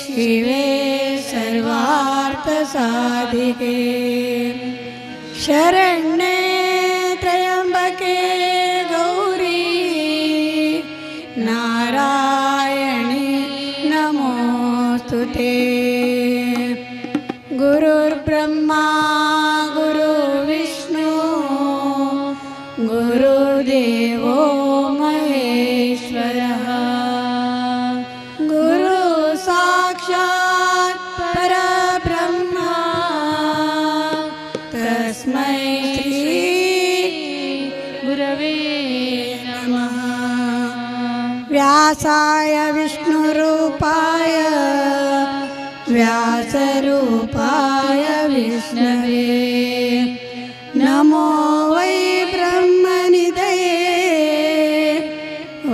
शिवे सर्वार्थसाधिके। शरण्ये त्र्यम्बके गौरी नारायणी नमोऽस्तुते। गुरुर्ब्रह्मा गुरुर्विष्णु गुरुदेवो महेश्वरः। गुरु साक्षात् परब्रह्म तस्मै श्री गुरवे नमः। व्यासाय विष्णुरूपाय व्यासरूपाय विष्णवे नमो वै ब्रह्मनिधये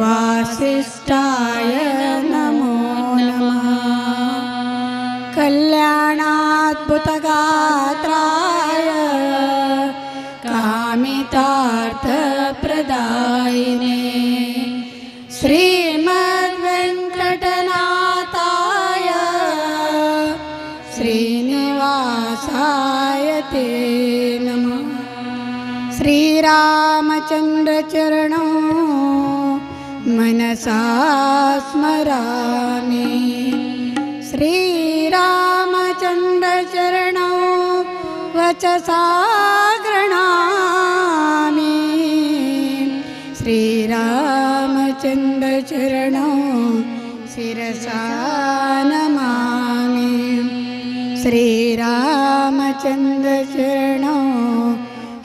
वासिष्ठाय नमो नमः। कल्याणाद्भुतगात्राय कामितार्थप्रदायिने श्रीमद्वेङ्कटनाथाय श्रीनिवासाय ते नमः। श्रीरामचन्द्रचरणौ मनसा स्मरामि। श्रीरामचन्द्रचरणौ वचसा गृह्णामि। श्रीरामचन्द्रचरणौ शिरसा नमामि। श्रीरामचन्द्रचरणौ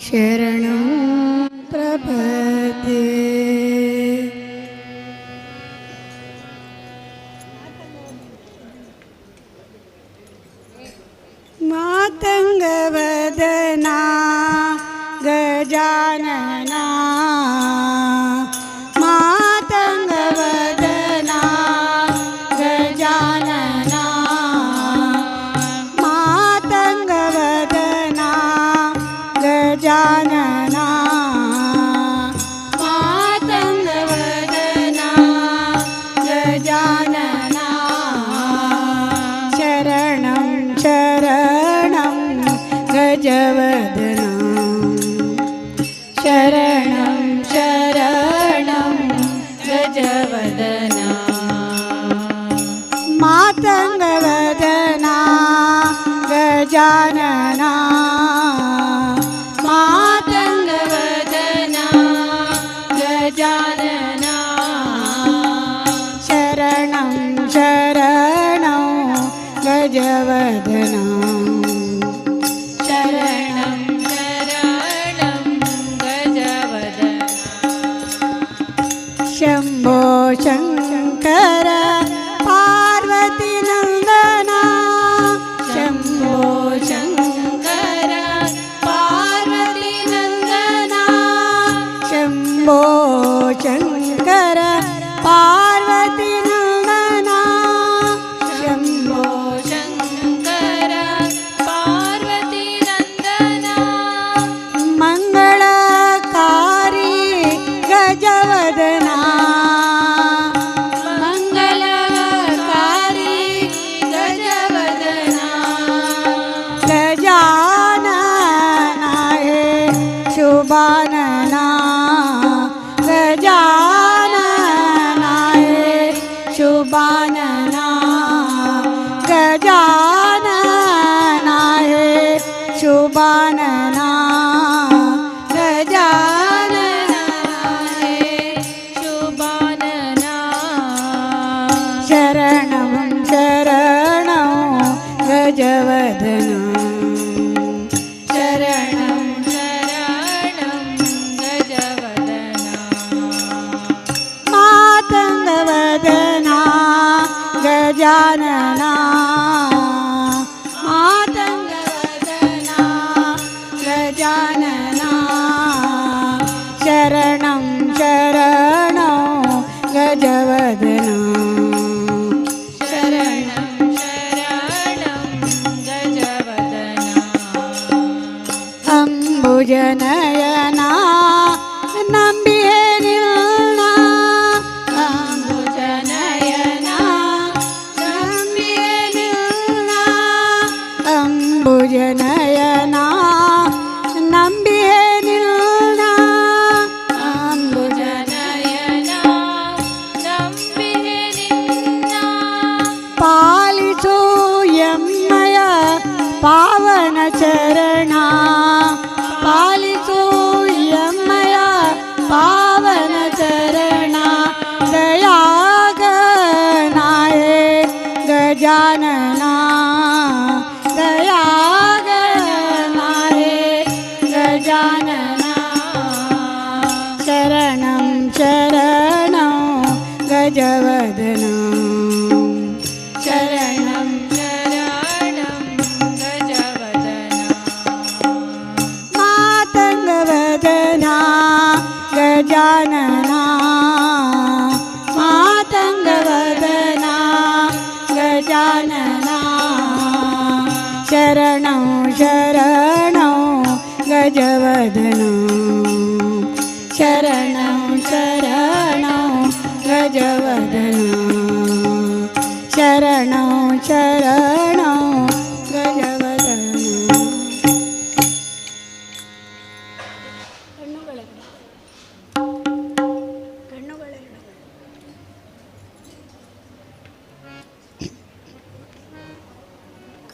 शरणं प्रपद्ये। मातङ्गवदना गजानना मातङ्गवदना गजानना मातङ्गवदना गजानना मातङ्गवदना गजानना शरणं शरणं गजवदना शरणं शरणं गजवदना मातङ्गवदना गजानना मातङ्गवदना गजानना शरणं शरणं गजवदना शरणं शरणं गजवदना। शम्भो शङ्कर पार्वती नन्दना शम्भो शङ्कर पार्वती नन्दना शम्भो शङ्कर पार्वती नन्दना शम्भो शङ्कर पार्वती नन्दना मङ्गलकारी गजवदना मङ्गलकारी गजवदना गजानना हे शुभानना गजानना हे शुभानना गजानना हे शुभानना गजानना हे शुभानना। शरणं शरणं गजवदना शरणं शरणं गजवदना मातङ्गवदना गजानना मातङ्गवदना गजानना शरणं शरणं गजवदना शरणं शरणं गजवदना। अम्बुजनयना ನಂಬಿಹೆ ನಿನ್ನ ಅಂಬುಜನಯನ ನಂಬಿಹೆ ಅಂಬುಜನಯನ ನಂಬಿಹೆ ನಿನ್ನ ಅಂಬುಜನಯನ ನಂಬಿಹೆ ನಿನ್ನ ಪಾಲಿಸು ಎಮ್ಮಯ ಪಾವನ ಚರಣ ಪಾಲಿಸು ಎಮ್ಮಯ ಪಾವನ ಚರಣ ದಯಾಗನಾಯೇ ಗಜಾನನ ದಯಾಗನಾಯೇ ಗಜಾನನ ಶರಣಂ ಶರಣಂ ಗಜವದನ ಶರಣಂ ಶರಣಂ ಗಜವದನ ಮಾತಂಗವದನ ಗಜಾನನ ಮಾತಂಗವದನ ಗಜಾನನ ಶರಣಂ ಶರಣಂ ಗಜವದನ ಶರಣಂ ಶರಣಂ ಗಜವದನ ಶರಣಂ ಶರಣಂ ಗಜವದನ.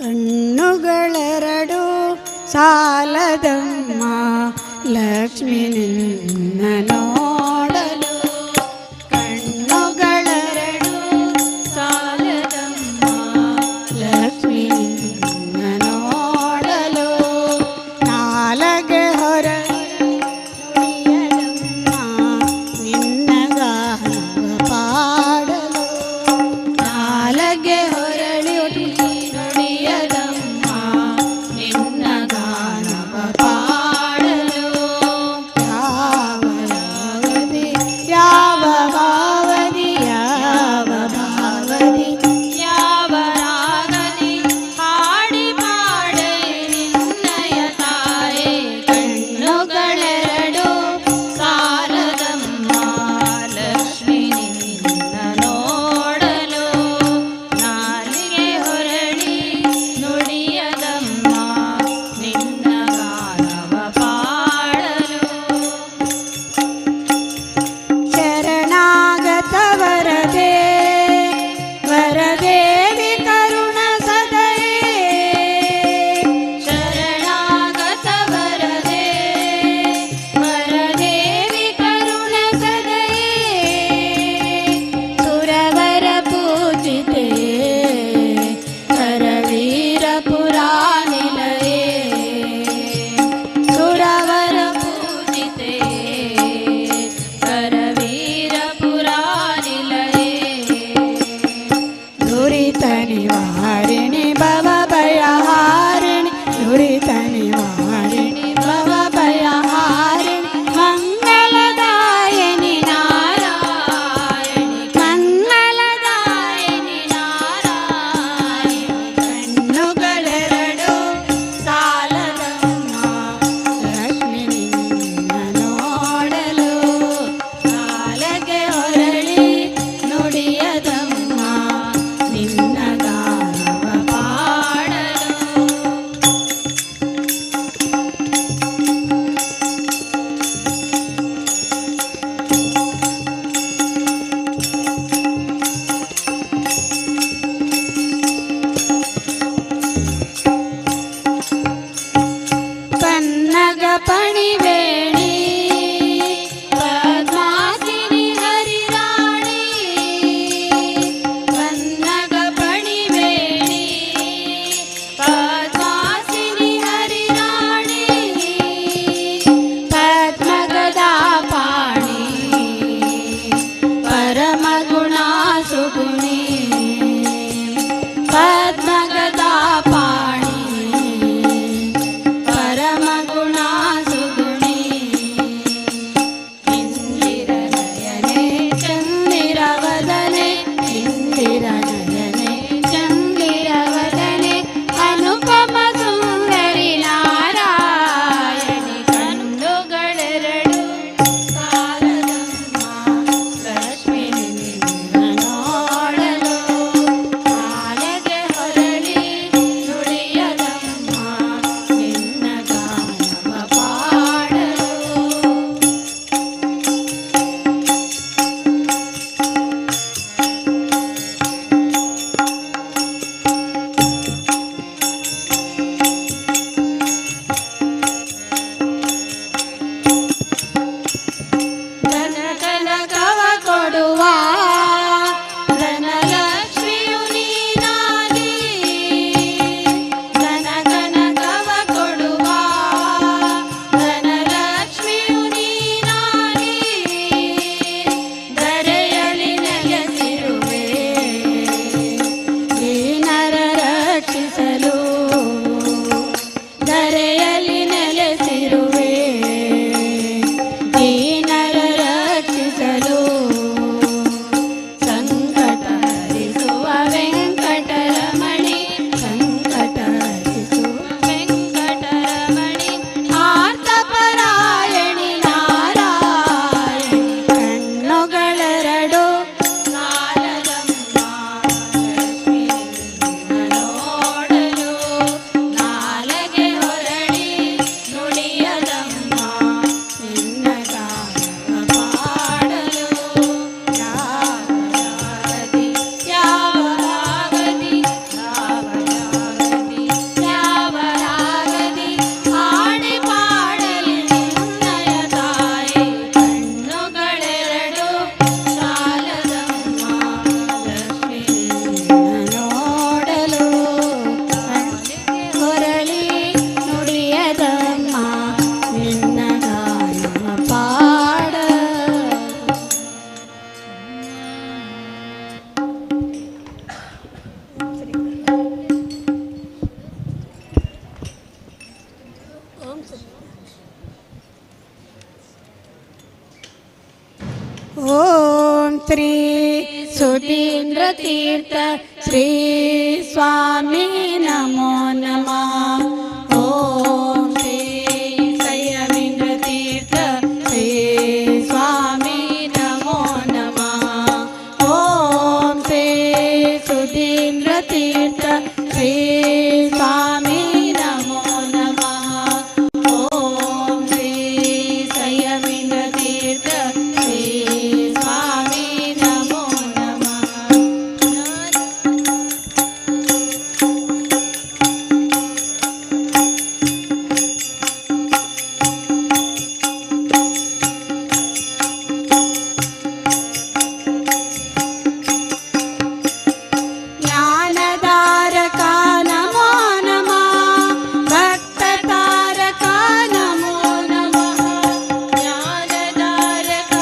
ಕಣ್ಣುಗಳೆರಡು ಕಣ್ಣುಗಳೆರಡು ಸಾಲದಮ್ಮ ಲಕ್ಷ್ಮಿ ನಿನ್ನ ನೋಡಲು ಕಣ್ಣುಗಳೆರಡು ಸಾಲದಮ್ಮ ಲಕ್ಷ್ಮಿ ನಿನ್ನ ನೋಡಲು ನಾಲಗೆ ಹೊರ ನುಡಿಯದಮ್ಮ ನಿನ್ನ ಗಾನವ ಪಾಡಲು ನಾಲಗೆ ಹೊರಳಿ ನುಡಿಯದಮ್ಮ ನಿನ್ನ ಗಾನವ ಪಾಡಲು ಯಾವ ರಾಗದಿ ಯಾವ ಭಾವದಿ ಯಾವ ಭಾವದಿ ಯಾವ ರಾಗದಿ ಹಾಡಿ ಪಾಡೆ ನಿನ್ನಯ ತಾಯೇ ಕಣ್ಣುಗಳೆರಡು ಸಾಲದಮ್ಮ ಲಕ್ಷ್ಮಿ ನಿನ್ನ ನೋಡಲು ನಾಲಿಗೆ ಹೊರಳಿ ನುಡಿಯದಮ್ಮ ನಿನ್ನ ಗಾನವ ಪಾಡಲು ಶರಣಾಗತ ವರದೆ ವರದೇವಿ ಕರುಣ ಸದಯೇ ಶರಣಾಗತ ವರದೆ ವರದೇವಿ ಕರುಣ ಸದಯೇ ಸುರವರ ಪೂಜಿತೆ ಕರವೀರ ಪುರಾನಿಲಯೇ ಸುರವರ ಪೂಜಿತೆ ಕರವೀರ ಪುರಾನಿಲಯೇ ದುರಿತ ನಿವಾರಿಣಿ ಭವ ಭಯಹಾರಿಣಿ ದುರಿತ ನಿವಾರಿಣಿ ಭವ ಭಯಹಾರಿಣಿ ಮಂಗಲದಾಯಿನಿ ನಾರಾಯಣಿ ಮಂಗಲದಾಯಿನಿ ನಾರಾಯಣಿ ಕಣ್ಣುಗಳೆರಡು ಸಾಲದಮ್ಮ ಲಕ್ಷ್ಮಿ ನಿನ್ನ ನೋಡಲು ನಾಲಗೆ ಹೊರಳಿ ನುಡಿಯದಮ್ಮ ನಿನ್ನ ಗಾನವ ಪಾಡಲು ಪನ್ನಗ ಪಣಿವೇಣಿ ಪದ್ಮಾಸಿನಿ ಹರಿರಾಣಿ ಪನ್ನಗ ಪಣಿವೇಣಿ ಪದ್ಮಾಸಿನಿ ಹರಿರಾಣಿ ಪದ್ಮಗದಾ ಪಾಣಿ ಪರಮಗುಣಾ ಸುಗುಣಿ ಪದ್ಮಗದಾ ಪಾಣಿ ಪರಮಗುಣಾ ಸುಗುಣಿ ಇಂದಿರನಯನೆ ಚಂದಿರವದನೆ ಇಂದಿರನಯನೆ ಚಂದಿರವದನೆ ಅನುಪಮ ಸುಂದರಿ ನಾರಾಯಣಿ ಕಣ್ಣುಗಳೆರಡು ಸಾಲದಮ್ಮ ಲಕ್ಷ್ಮಿ ನಿನ್ನ ನೋಡಲು ನಾಲಗೆ ಹೊರಳಿ ಶ್ರೀ ಸುಧೀಂದ್ರ ತೀರ್ಥ ಶ್ರೀ ಸ್ವಾಮಿ ನಮೋ ನಮಃ. ಓಂ ಶ್ರೀ ಸಂಯಮೀಂದ್ರ ತೀರ್ಥ ಶ್ರೀ ಸ್ವಾಮಿ ನಮೋ ನಮಃ. ಓಂ ಶ್ರೀ ಸುಧೀಂದ್ರ ತೀರ್ಥ ಶ್ರೀ ಸ್ವಾಮಿ ನಮೋ ನಮಃ. ಓಂ ಶ್ರೀ ಸಂಯಮೀಂದ್ರ ತೀರ್ಥ ಶ್ರೀ ಸ್ವಾಮಿ ನಮೋ ನಮಃ. ಜ್ಞಾನದಾರಕ ನಮೋ ನಮಃ, ಭಕ್ತತಾರಕ ನಮೋ ನಮಃ. ಜ್ಞಾನದಾರಕ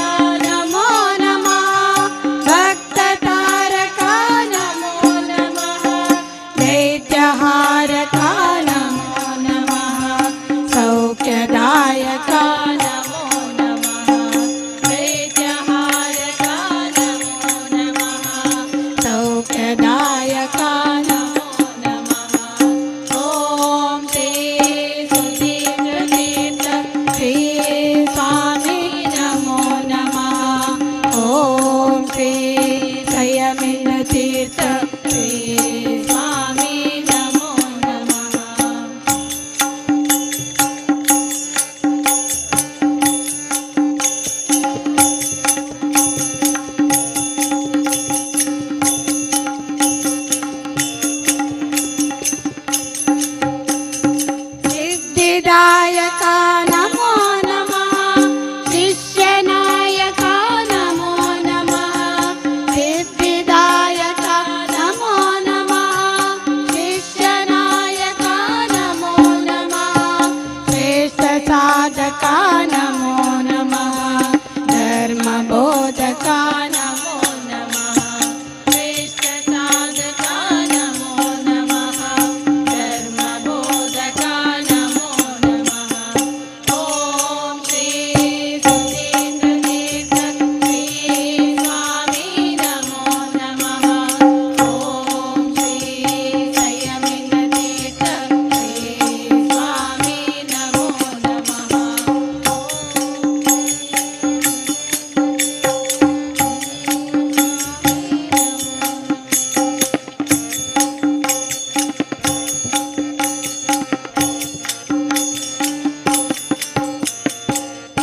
ನಮೋ ನಮಃ, ಭಕ್ತತಾರಕ ನಮೋ ನಮಃ. ದೈತ್ಯಹಾರಕ ನಮೋ ನಮಃ, ಸೌಖ್ಯದಾಯಕ ನಮೋ ನಮಃ. ದೈತ್ಯಹಾರಕ ನಮೋ ನಮಃ, ಸೌಖ್ಯದಾಯಕ ನಮೋ ನಮಃ. ಓಂ ಶ್ರೀ ಸುಧೀಂದ್ರ ತೀರ್ಥ ಶ್ರೀ ಸ್ವಾಮಿ ನಮೋ ನಮಃ. ಓಂ ಶ್ರೀ ಸಂಯಮೀಂದ್ರ ತೀರ್ಥ ಶ್ರೀ ಸ್ವಾಮಿ ನಮೋ ನಮಃ. ಸಿದ್ಧಿದಾಯಕ ನಮೋ ನಮಃ, ಶಿಷ್ಯನಾಯಕ ನಮೋ ನಮಃ. ಸಿದ್ಧಿದಾಯಕ ನಮೋ ನಮಃ, ಶಿಷ್ಯನಾಯಕ ನಮೋ ನಮಃ. ಶ್ರೇಷ್ಠ ಸಾಧಕ ನಮೋ ನಮಃ, ಧರ್ಮಬೋಧಕ ನಮೋ ನಮಃ. ಶ್ರೇಷ್ಠ ಸಾಧಕ ನಮೋ ನಮಃ, ಧರ್ಮಬೋಧಕ ನಮೋ ನಮಃ. ಓಂ ಶ್ರೀ ಸುಧೀಂದ್ರ ತೀರ್ಥ ಶ್ರೀ ಸ್ವಾಮಿ ನಮೋ ನಮಃ. ಓಂ ಶ್ರೀ ಸಂಯಮೀಂದ್ರ ತೀರ್ಥ ಶ್ರೀ ಸ್ವಾಮಿ ನಮೋ ನಮಃ.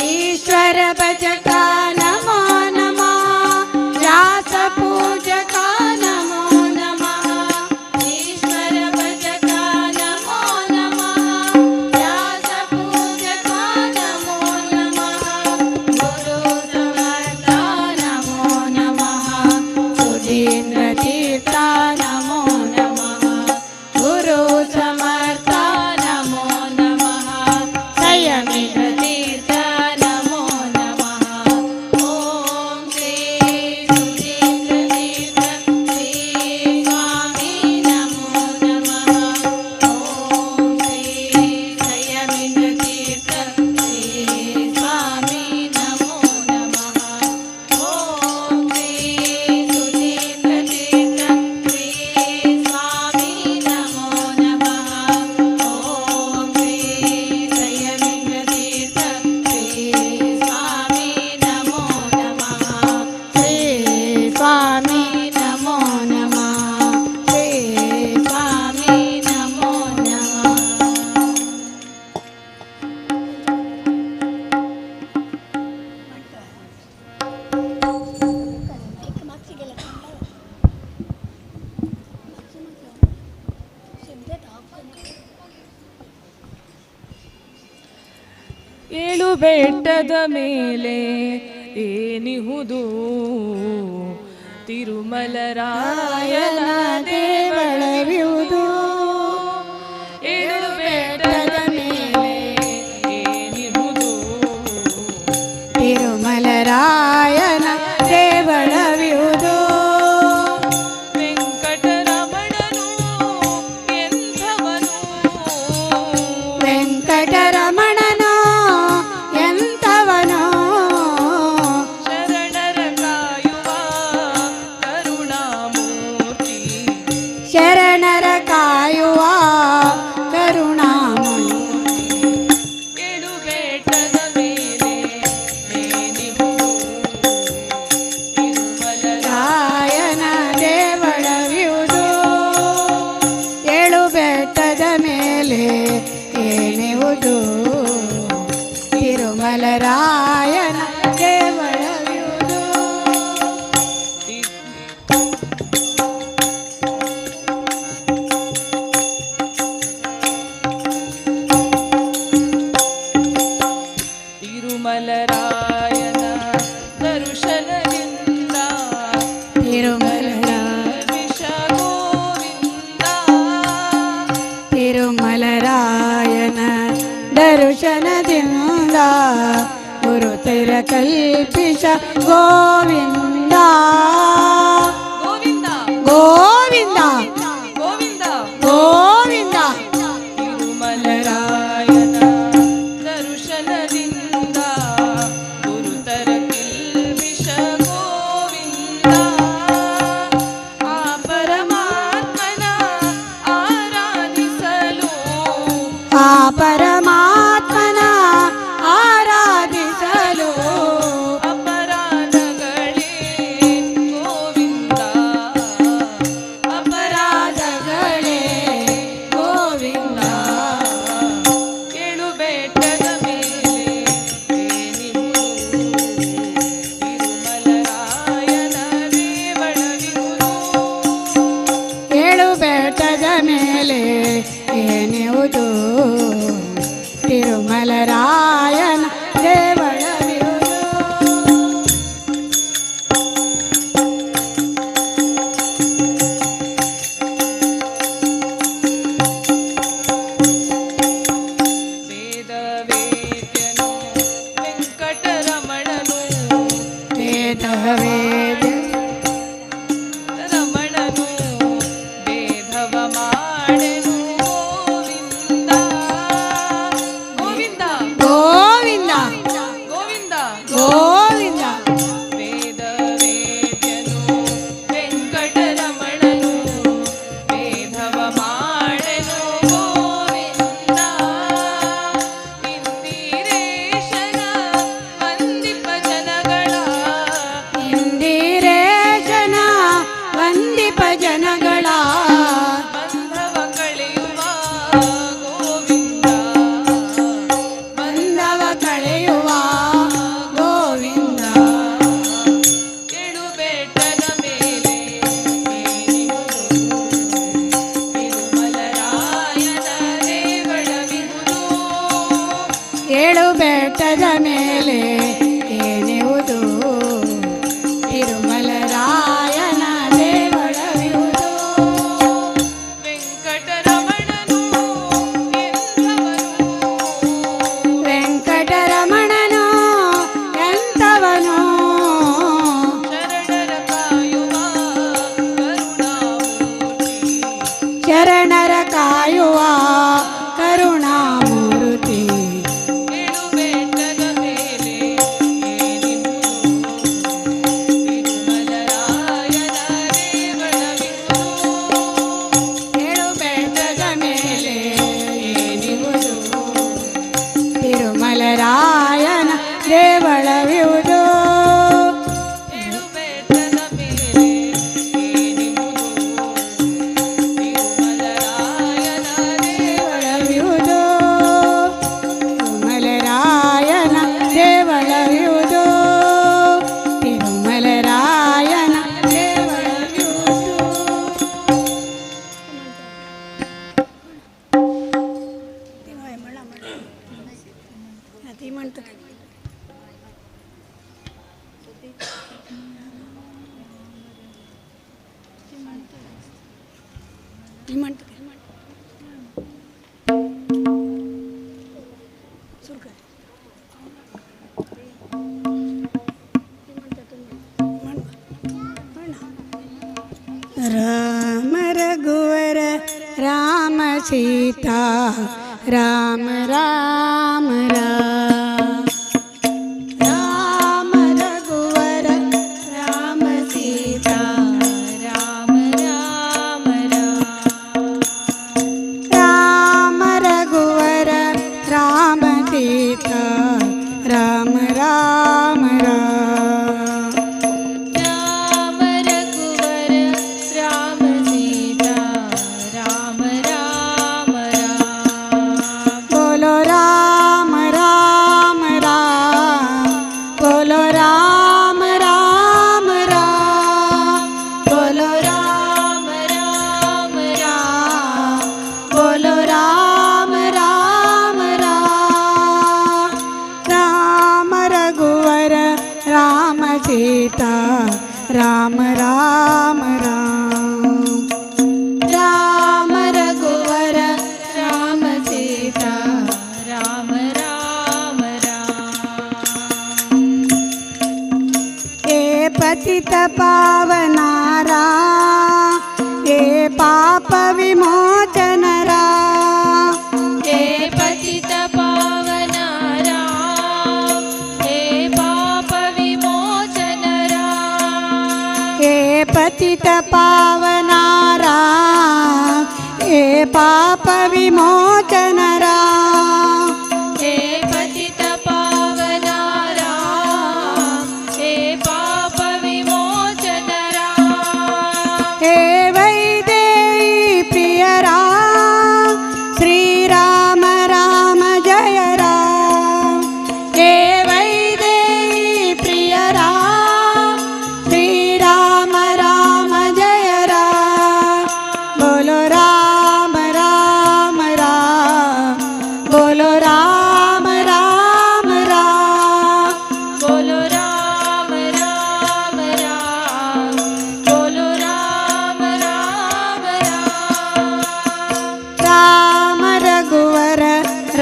ईश्वर भजक नमो नमः, व्यास पूजक नमो नमः. ईश्वर भजक नमो नमः, व्यास पूजक नमो नमः. गुरु समर्थ नमो नमः, सुधींद्र तीर्थ नमो नमः. गुरु समर्थ नमो नमः, संयमींद्र तीर्थ नमो नमः. ಓಂ ಶ್ರೀ ಸುಧೀಂದ್ರ ತೀರ್ಥ ಶ್ರೀ ಸ್ವಾಮಿ ನಮೋ ನಮಃ. ಓಂ ಶ್ರೀ ಸಂಯಮೀಂದ್ರ ತೀರ್ಥ ಶ್ರೀ ಸ್ವಾಮಿ ನಮೋ ನಮಃ. ಓಂ ಶ್ರೀ ಸುಧೀಂದ್ರ ತೀರ್ಥ ಶ್ರೀ ಸ್ವಾಮಿ ನಮೋ ನಮಃ. ಓಂ ಶ್ರೀ ಸಂಯಮೀಂದ್ರ ತೀರ್ಥ ಶ್ರೀ ಸ್ವಾಮಿ ನಮೋ ನಮಃ. ಶ್ರೀ ಸ್ವಾಮಿ ನಮೋ ನಮಃ. ಶ್ರೀ ಸ್ವಾಮಿ ನಮೋ ನಮಃ. ಏಳು ಬೆಟ್ಟದ ಮೇಲೆ ಏನಿಹುದು ತಿರುಮಲರಾಯನ ದೇವಳವಿಹುದು. ಏಳು ಬೆಟ್ಟದ ಮೇಲೆ ಏನಿಹುದು ತಿರುಮಲರಾಯನ ದೇವಳವಿಹುದು. ವೆಂಕಟರಮಣನು ಎಂಥವನು, ವೆಂಕಟರಮಣನು ಎಂಥವನು, ಶರಣರ ಕಾಯುವ ಶರಣರ ಕಾಯುವ ಕರುಣಾಮೂರ್ತಿ. ಏಳು ಬೆಟ್ಟದ ಮೇಲೆ ಏನಿಹುದು ತಿರುಮಲ ರಾಯನ ದೇವಳವಿಯುವುದು. ಏಳು ಬೆಟ್ಟದ ಮೇಲೆ ಏನಿವುದು ತಿರುಮಲ ರಾಯನ ದೇವಳವಿಯುವುದು. ತಿರುಮಲರಾಯನ ದರ್ಶನದಿಂದ ತಿರುಮಲ ವಿಷ ಗೋವಿಂದ. ತಿರುಮಲರಾಯನ ದರ್ಶನದಿಂದ ಗುರುತರ ಕಲ್ಪಿಸ ಗೋವಿಂದ. ಗೋವಿಂದ ಗೋವಿಂದ ಗೋವಿಂದ ಗೋವಿಂದ. ತಿರುಮಲರಾಯನ ದರ್ಶನದಿಂದ ಗುರುತರ ಕಿಲ್ಬಿಷ ಗೋವಿಂದ. ಆ ಪರಮಾತ್ಮನ ಆರಾಧಿಸಲು ಆ ಪರಮಾತ್ಮನ ಆರಾಧಿಸಲು ಅಪರಾಧಗಳೇ ಗೋವಿಂದ. ಅಪರಾಧಗಳೇ ಗೋವಿಂದ. ಏಳು ಬೆಟ್ಟದ ಮೇಲೆ ಏನಿಹುದು ತಿರುಮಲರಾಯನ ದೇವಳವಿಹುದು. ಏಳು ಬೆಟ್ಟದ ಮೇಲೆ ಏನಿವುದು ತಿರುಮಲರಾಯನ ದೇವಳವಿಹುದು. ವೇದ ವೇದ್ಯನು ವೆಂಕಟರಮಣನು ವೇದ ವೇದ ರಮಣನು ಬೇಧವ ಮಾಡೆನು ಗೋವಿಂದ. ಗೋವಿಂದ ಗೋವಿಂದ ಗೋವಿಂದ ಗೋವಿಂದ. ವೇದ ವೇದ್ಯನು ವೆಂಕಟರಮಣನು ಬೇಧವ ಮಾಡೆನು ಗೋವಿಂದ. ಇಂದಿರೇಶನ ವಂದಿಪ ಜನಗಳ ಇಂದಿರೇಶನ ವಂದಿಪ ಜನಗಳ ಬಂಧವ ಕಳೆಯುವ ಗೋವಿಂದ. ಬಂಧವ ಕಳೆಯುವ ಗೋವಿಂದ. ಏಳು ಬೆಟ್ಟದ ಮೇಲೆ ಏನಿಹುದು ತಿರುಮಲರಾಯನ ದೇವಳವಿಹುದು. ಏಳು ಬೆಟ್ಟದ ಮೇಲೆ ಏನಿವುದು ತಿರುಮಲರಾಯನ ದೇವಳವಿಹುದು. ವೆಂಕಟರಮಣನು ಎಂಥವನು ವೆಂಕಟರಮಣನು ಎಂಥವನು ಶರಣರ ಕಾಯುವ ಕರುಣಾಮೂರ್ತಿ. ಶರಣರ ಕಾಯುವ ಕರುಣಾಮೂರ್ತಿ. ಏಳು ಬೆಟ್ಟದ ಮೇಲೆ ಏನಿಹುದು ತಿರುಮಲರಾಯನ ದೇವಳವಿಹುದು. ಏಳು ಬೆಟ್ಟದ ಮೇಲೆ ಏನಿವುದು ತಿರುಮಲರಾಯನ ದೇವಳವಿಹುದು. ಏಳು ಬೆಟ್ಟದ ಮೇಲೆ ಏನಿಹುದು ತಿರುಮಲರಾಯನ ದೇವಳವಿಹುದು. ತಿರುಮಲರಾಯನ ದೇವಳವಿಹುದು. ತಿರುಮಲರಾಯನ ದೇವಳವಿಹುದು. ರಾಮ ರಘುವರ ರಾಮ ಸೀತಾ ರಾಮ ರಾಮ ರಾಮ ರಾಮ ರಘುವರ ರಾಮ ಸೀತಾ ರಾಮ ರಾಮ ರಾಮ.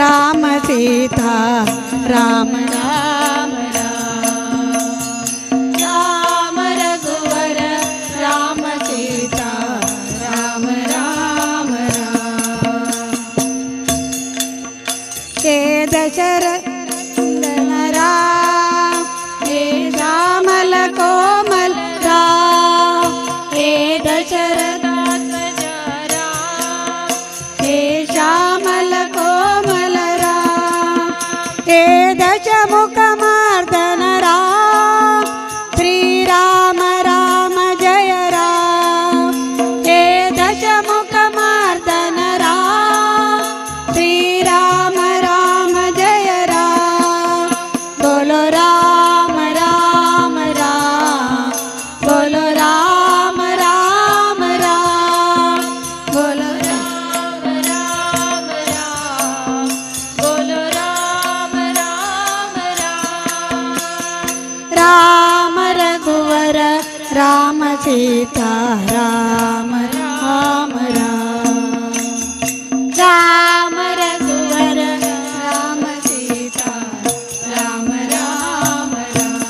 राम सीता राम राम राम। राम रघुवर राम सीता राम राम राम। हे दशरथ नंदन राम, हे श्यामल कोमल राम, हे दशरथ राम, हे श्यामल कोमल राम, हे दशमुख मर्दन राम, श्री राम राम जय राम। हे दशमुख मर्दन राम, श्री राम राम जय राम। बोलो राम राम राम, बोलो राम राम राम, बोलो राम राम राम, बोलो राम राम राम। राम रघुवर राम सीता राम राम राम। राम रघुवर राम सीता राम राम राम।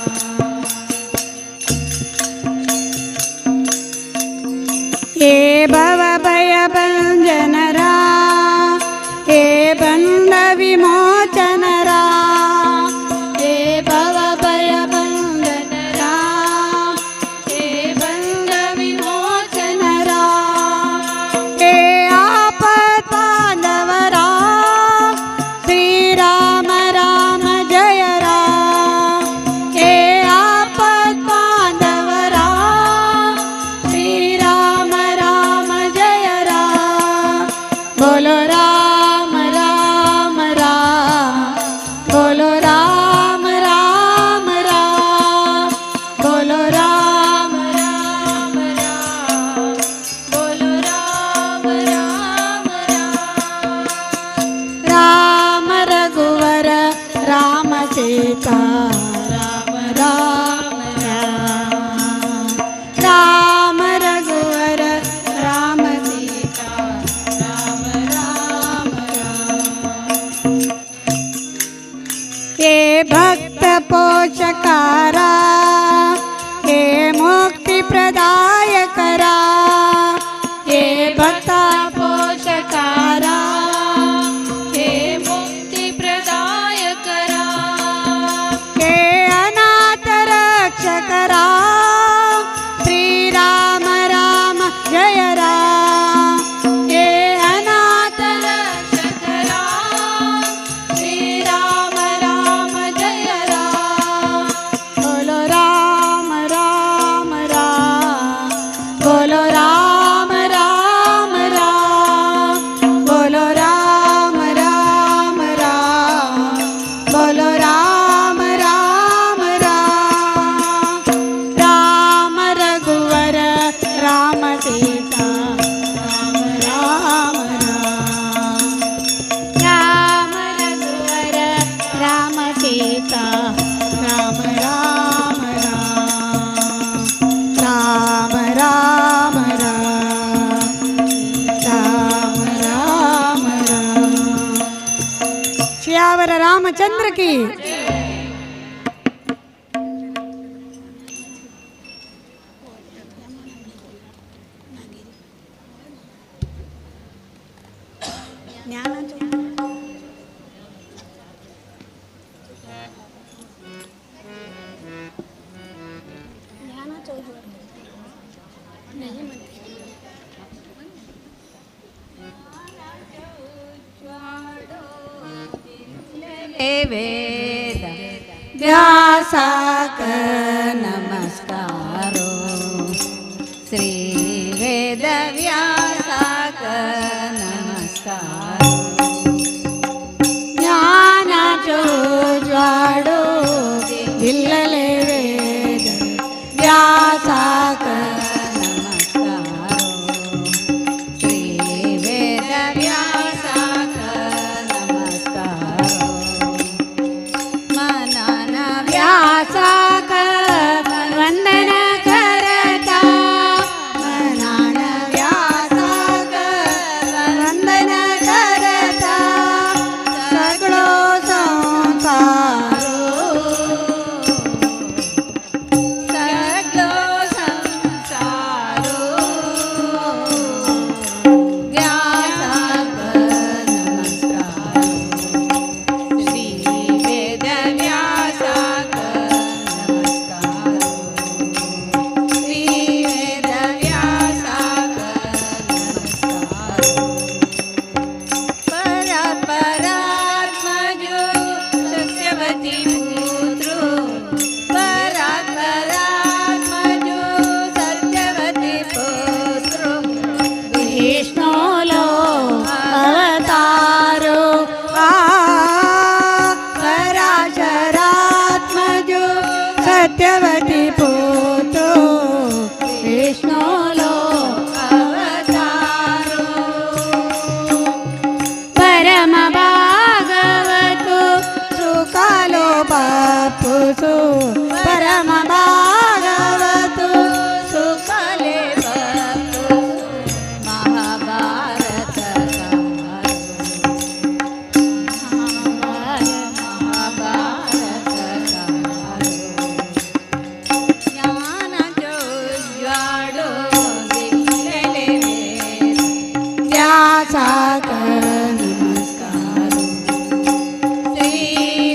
हे भव भय भंजन राम, हे बंध विमोचन राम, हे भव भय भंजन राम, हे बंध विमोचन राम, हे आपद बांधव राम, श्री राम राम जय राम। हे आपद बांधव राम, श्री राम राम जय राम। बोलो राम राम राम, बोलो राम राम राम, बोलो राम राम राम, बोलो राम राम राम। राम रघुवर राम सीता राम राम राम। राम रघुवर राम सीता राम राम राम। हे भक्त पोषकारा, हे मुक्ती प्रदायकरा, हे भक्त पोषकारा, हे मुक्ती प्रदायकरा, हे अनाथ रक्षकरा, श्री राम राम जय राम। हे अनाथ रक्षकरा, श्री राम राम जय राम। बोलो राम राम राम, बोलो राम राम राम, बोलो राम राम राम, बोलो राम राम राम। राम रघुवर राम सीता राम राम राम। राम रघुवर राम सीता राम राम राम। राम राम राम, राम राम राम। सियावर रामचंद्र की। वेद व्यासाक नमस्कारो, श्री वेद व्यासाक नमस्कारो। ज्ञानाचो ज्वाडो दिल्लले वेद व्यासाक नमस्कारो, श्री वेद व्यासाक नमस्कारो। मनन व्यासाक वंदन करता, मनन व्यासाक व्यासाक नमस्कार. श्री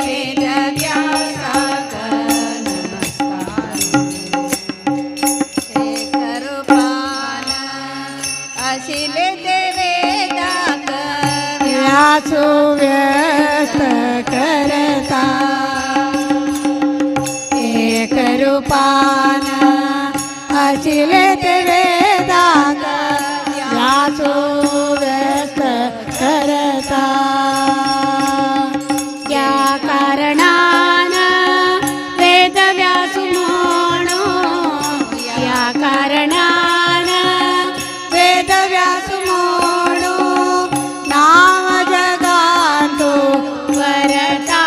वेदव्यासाक नमस्कार. शेखरुपान अशिले ते वेदाक व्यासो व्यस्त करता. एक रूपान अशिले ते वेदाक व्यासो व्यस्त करता. या कारणान वेदव्यासु म्हणो, या कारणान वेदव्यासु म्हणो, नाम जगांतो वरता,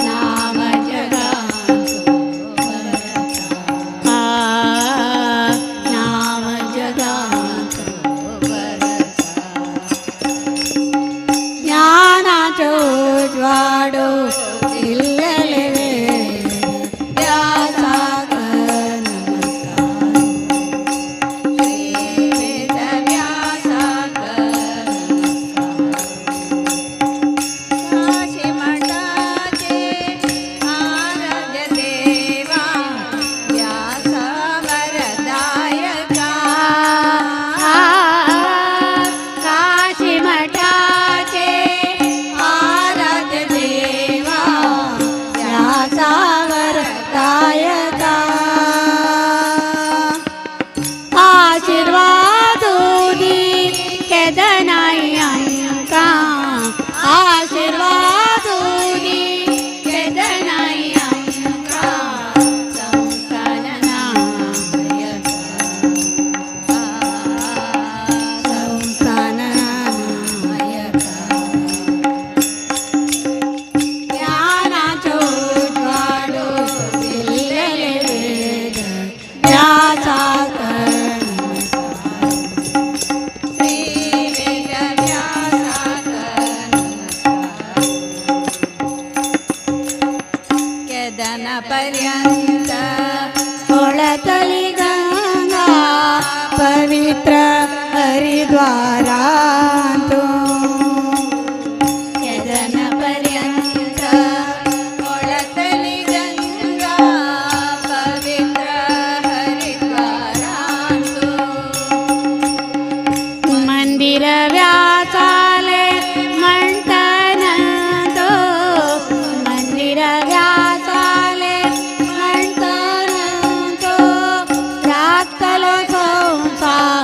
नाम जगांतो वरता, नाम जगांतो वरता. ज्ञानाचो उजवाडो दिल्लेले वेद व्यासाक नमस्कार. श्री वेदव्यासाक नमस्कार. काशीमठाचे आराध्य देवा व्यास वरदायका. काशीमठाचे आराध्य देवा व्यासावरदायका. आशीर्वादुदी केदनाई अंका, आशीर्वादुदी केदनाई अंका, संस्थान नायका, संस्थान नायका. ज्ञानाचो उजवाडो दिल्लेले वेद व्यासाक नमस्कार. श्री वेदव्यासाक नमस्कार. केदन पर्यंत होळतली गंगा पवित्र हरिद्वारांतु. केदन पर्यंत होळतली गंगा पवित्र हरिद्वारांतु. मंदिर व्यासाले म्हणतनंतो, मंदिर व्यासाले म्हणतनंतो, राखतलो संसारांतो,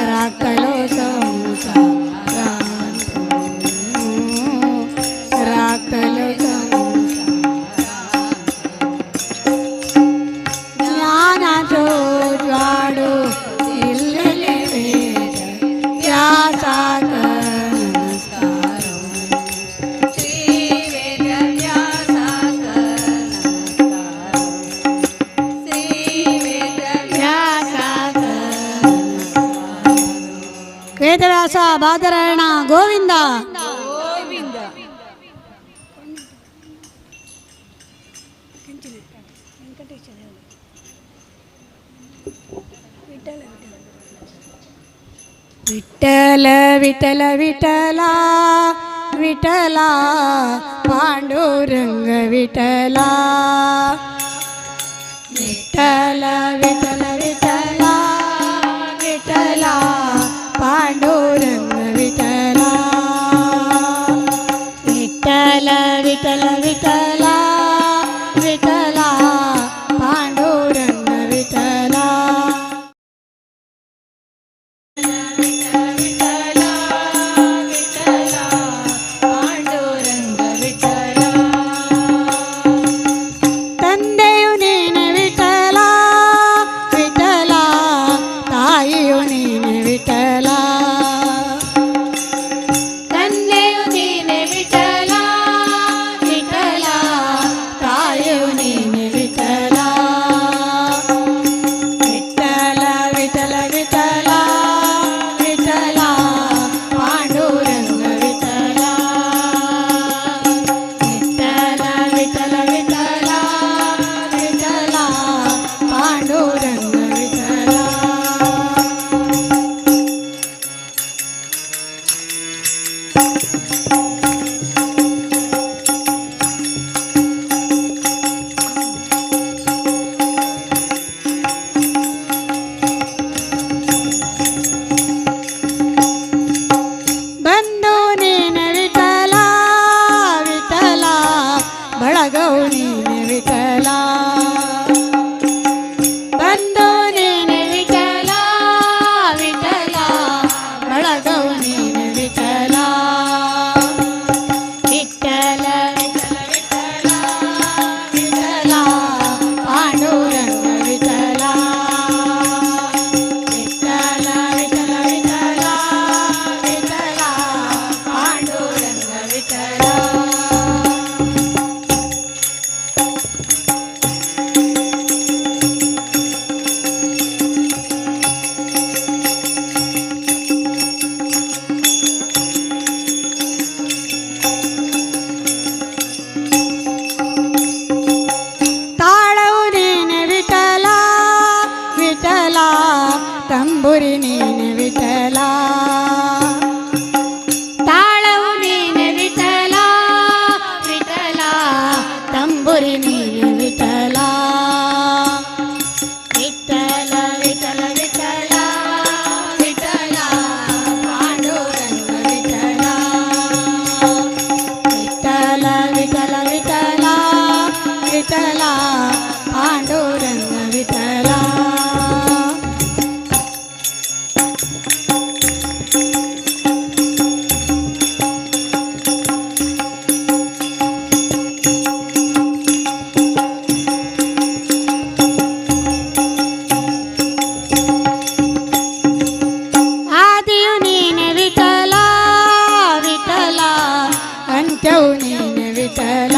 राखतलो संसारांतो, राखतलो संसारांतो. ज्ञानाचो उजवाडो दिल्लेले वेद व्यासाक नमस्कार. श्री वेदव्यासाक नमस्कार. श्री व्यासाक नमस्कार. वेदव्यास बादरायण गोविंद. ಗೋವಿಂದ. विठ्ठल विठ्ठल विठ्ठला विठ्ठला पांडुरंग विठ्ठला. विठ्ठल विठ्ठल विठ्ठला विठ्ठला पांडुरंग विठ्ठला. विठ्ठल विठ्ठल विठ्ठला विठ्ठला पांडुरंग विठ्ठला. विठ्ठला विठ्ठला पांडुरंग विठ्ठला. ತಂದೆಯು ನೀನೆ ವಿಠಲ, ವಿಠಲ. ತಂಬುರಿ ನೀನೆ ವಿಠಲ, ತಾಳವು ನೀನೆ ವಿಠಲ ವಿಠಲ, ತಂಬುರಿ ನೀನೆ ವಿಠಲ. ವಿಠಲ ವಿಠಲ ವಿಠಲ ವಿಠಲ ಪಾಂಡುರಂಗ ವಿಠಲ, ವಿಠಲ ವಿಠಲ ವಿಠಲ ವಿಠಲ ಪಾಂಡುರಂಗ ವಿಠಲ. ಆದಿಯು ನೀನೆ ವಿಠಲ ವಿಠಲ, ಅಂತ್ಯವು ನೀನೆ ವಿಠಲ.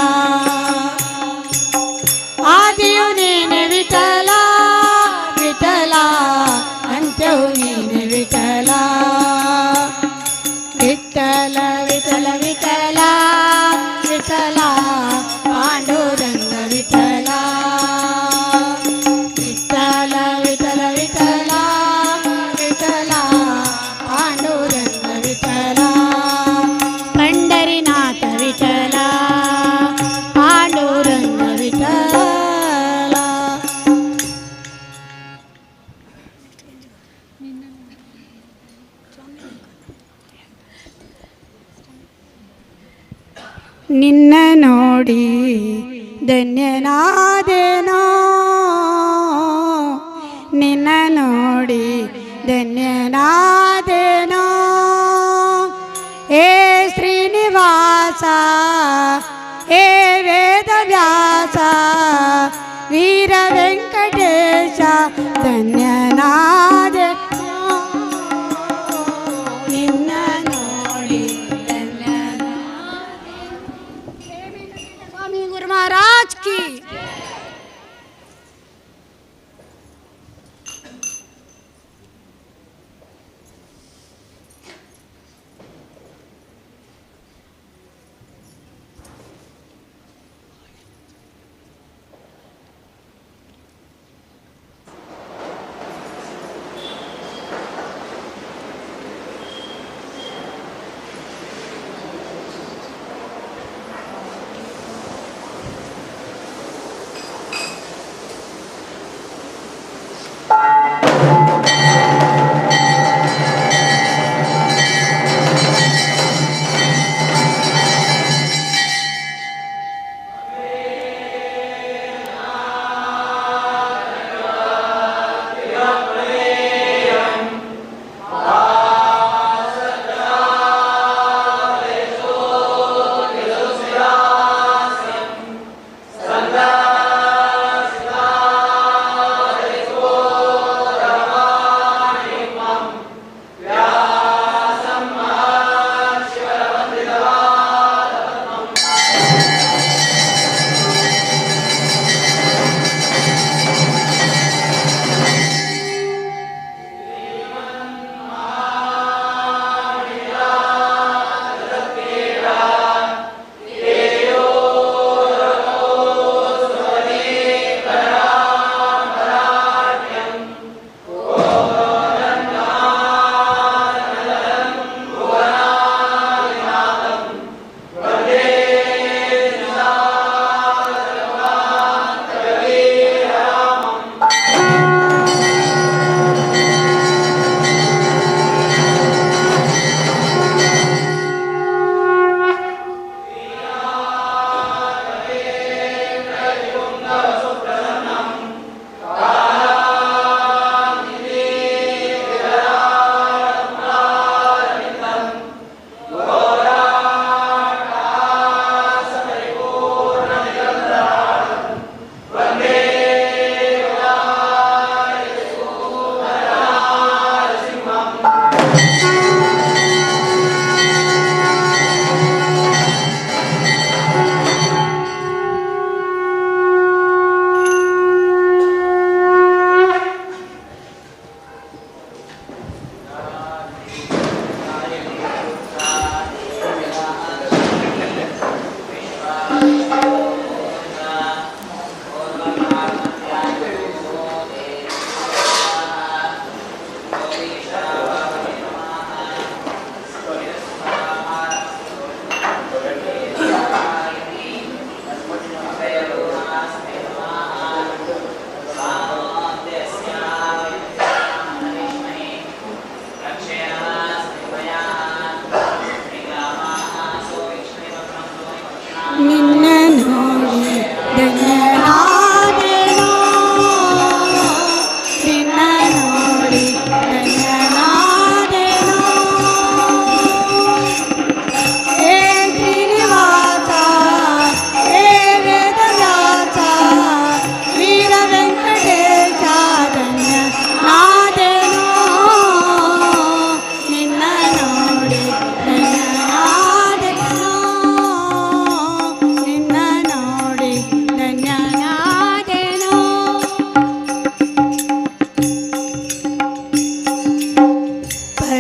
ಆದಿಯು ನೀನೆ ವಿಠಲ ವಿಠಲ, ಅಂತ್ಯವು ನೀನೆ ವಿಠಲ. ವಿಠಲ ವಿಠಲ ವಿಠಲ ವಿಠಲ ಪಾಂಡುರಂಗ ವಿಠಲ, ವಿಠಲ ವಿಠಲ ವಿಠಲ ವಿಠಲ ಪಾಂಡುರಂಗ ವಿಠಲ. ಪಂಡರಿನಾಥ ವಿಠಲ ಪಾಂಡುರಂಗ ವಿಠಲ. ನಿನ್ನ ನೋಡಿ ಧನ್ಯನಾದೆನೋ, ನಿನ್ನ ನೋಡಿ ಧನ್ಯನಾದೆನೋ. ಏ ಶ್ರೀನಿವಾಸ, ಏ ವೇದವ್ಯಾಸ, ವೀರ ವೆಂಕಟೇಶ, ಧನ್ಯನಾದೆ ನಿನ್ನ ನೋಡಿ ಸ್ವಾಮಿ ಗುರು ಮಹಾರಾಜ್ ಕಿ.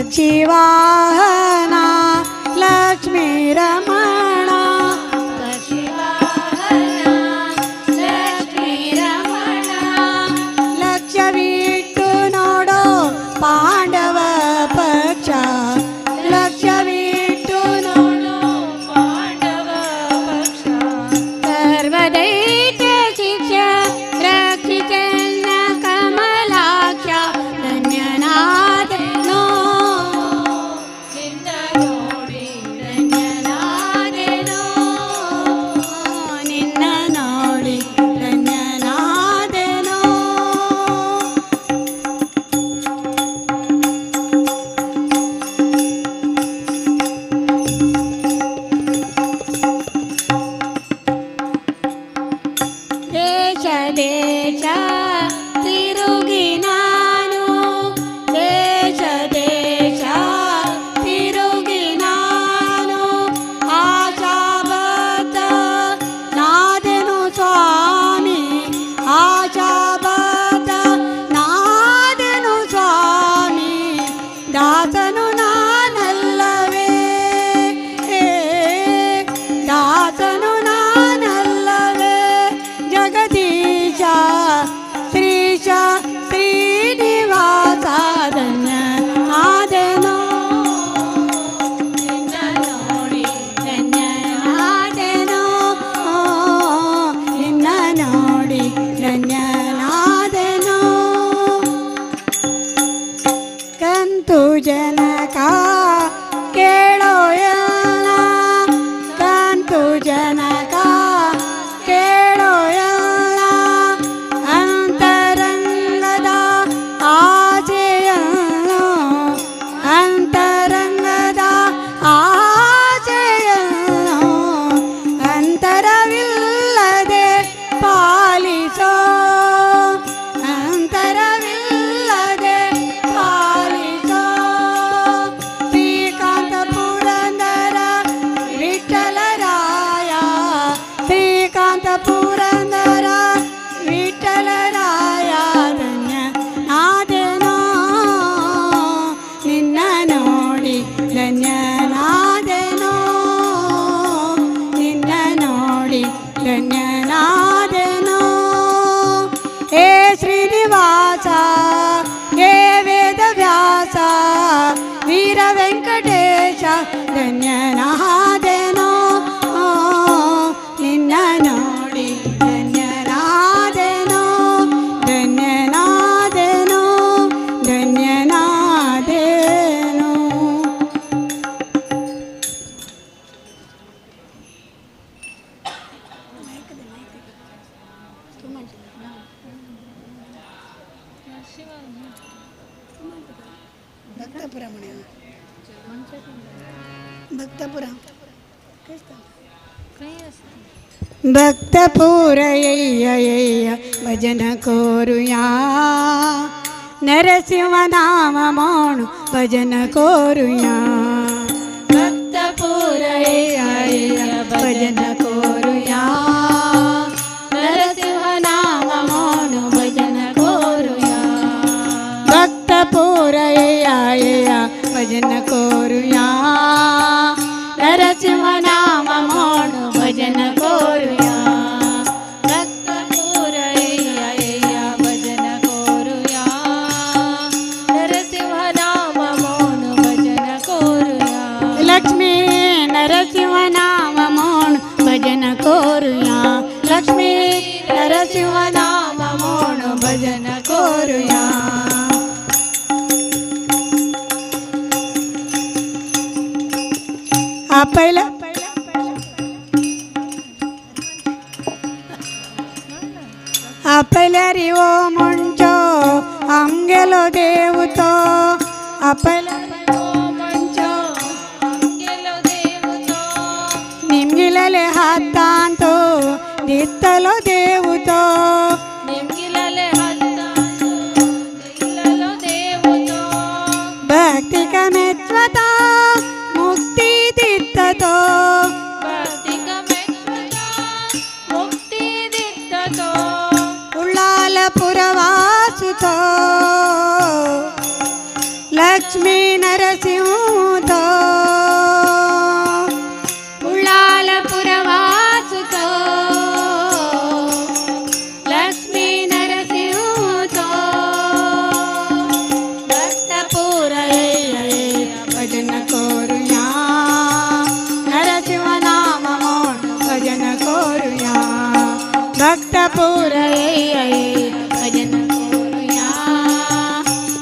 ಪಕ್ಷಿವಾಹನ ಲಕ್ಷ್ಮೀ ರಮಣ ಪಕ್ಷಿವಾಹನ ಲಕ್ಷ್ಮೀ ರಮಣ ಲಕ್ಷ್ಯವಿಟ್ಟು ನೋಡೋ ಪಾಂಡವ ಪಕ್ಷ ಲಕ್ಷ್ಯವಿಟ್ಟು ನೋಡೋ ಪಾಂಡವ ಪಕ್ಷ ಸರ್ವದೈತ್ಯ ಶಿಕ್ಷ ರಕ್ಷಿತನ ಕಮಲಾಕ್ಷ ಧನ್ಯನಾದನೋ ನಿನ್ನ ನೋಡಿ ಧನ್ಯನಾದೆನೋ ನಿನ್ನ ನೋಡಿ ಧನ್ಯನಾದೆನೋ. ದೇಶ ದೇಶ ತಿರುಗಿ ನಾನು ದೇಶ ದೇಶ ತಿರುಗಿ ನಾನು ಆಶಾಬದ್ಧ ನಾದೆನು ಸ್ವಾಮಿ ಆಶಾಬದ್ಧ ನಾದೆನು ಸ್ವಾಮಿ ದಾಸನು ನಾನಲ್ಲವೇ ದಾಸನು ನಾನಲ್ಲವೇ ಜಗದೀಶ ಶ್ರೀಶ ಶ್ರೀನಿವಾಸ ಧನ್ಯ ಆದೆನೋ ನಿನ್ನ ನೋಡಿ ಧನ್ಯನಾದೆನೋ ನಿನ್ನ ನೋಡಿ ಧನ್ಯನಾದೆನೋ. ಕಂತು ಜನಕ ಕೇಳೋ ಎಲ್ಲ ಕಂತು ಜನಕ ಕೇಳೋ ಎಲ್ಲ ಅಂತರಂಗದ ಆಸೆಯನ್ನು ಅಂತರಂಗದ ಆಸೆಯನ್ನು ಅಂತರವಿಲ್ಲದೆ ಪಾಲಿಸೋ ಅಂತರವಿಲ್ಲದೆ ಪಾಲಿಸೋ ಶ್ರೀಕಾಂತ ಪುರಂದರ ವಿಠಲರಾಯ ಶ್ರೀಕಾಂತ ಪುರಂದರ ವಿಠಲರಾಯ ಧನ್ಯ ನಾದೆನೋ ನಿನ್ನ ನೋಡಿ ಧನ್ಯನಾದೆನೋ ನಿನ್ನ ನೋಡಿ ಧನ್ಯನಾದೆನೋ. ಹೇ ಶ್ರೀನಿವಾಸ ಹೇ ವೇದವ್ಯಾಸ ವೀರ ವೆಂಕಟೇಶ ಧನ್ಯನಾದೆನೋ ನಿನ್ನ ನೋಡಿ ಧನ್ಯನಾದೆನೋ ಧನ್ಯನಾದೆನೋ ಧನ್ಯನಾದೆನೋ. ಭಕ್ತಪುರ ಭಕ್ತಪುರ ಭಕ್ತಪುರಯ್ಯ ಭಜನ ಕೋರುಯಾ ನರಸಿಂಹ ನಾಮ ಮೋಣು ಭಜನ ಕೋರುಯಾ ಭಕ್ತಪುರಯ್ಯ ಭಜನ ಕೋರುಯಾ ನರಸಿಂಹ ನಾಮ ಮೋಣು ಭಜನ ಕೋರುಯಾ ಭಕ್ತಪುರಯ್ಯ ಭಜನ ಕೋರುಯಾ ನರಸಿಂಹ ನಾಮ ಮೋಣು ಭಜನ ಕೋರುಯಾ ಭಕ್ತಪುರಯ್ಯ ಭಜನ ಕೋರುಯಾ ನರಸಿಂಹ ನಾಮ ಮೋನು ಭಜನ ಕೋರುಯಾ ಲಕ್ಷ್ಮೀ ನರಸಿಂಹ ನಾಮ ಮೋಣು ಭಜನ ಕೋರುಯಾ ಲಕ್ಷ್ಮೀ ನರಸಿಂಹ ನಾಮ ಮೋಣು ಭಜನ ಕೋರುಯಾ. आपैला आपल्या रिवो म्हणचो आमगेलो देव तो आपल्या म्हणचो आमगेलो देव तो निमगिलेले हातान तो दितलो देव तो निमगिलेले हातान दितलो देव तो भक्ती कमेत्वता मुक्ती दित्ततो भक्ती कमेत्वता मुक्ती दित्ततो उल्लाल पुरवासुतो. ಲಕ್ಷ್ಮೀ ನರಸಿಂಹೋ ಉಳ್ಳಾಲಪುರ ವಾಸುತೋ ಲಕ್ಷ್ಮೀ ನರಸಿಂಹೋ ಭಕ್ತ ಪೂರಯ್ಯ ಭಜನ ಕೋರುಯಾ ನರಸಿಂಹ ನಾಮ ಭಜನ ಕೋರುಯಾ ಭಕ್ತ ಪೂರಯ್ಯ ಭಜನ ಕೋರುಯಾ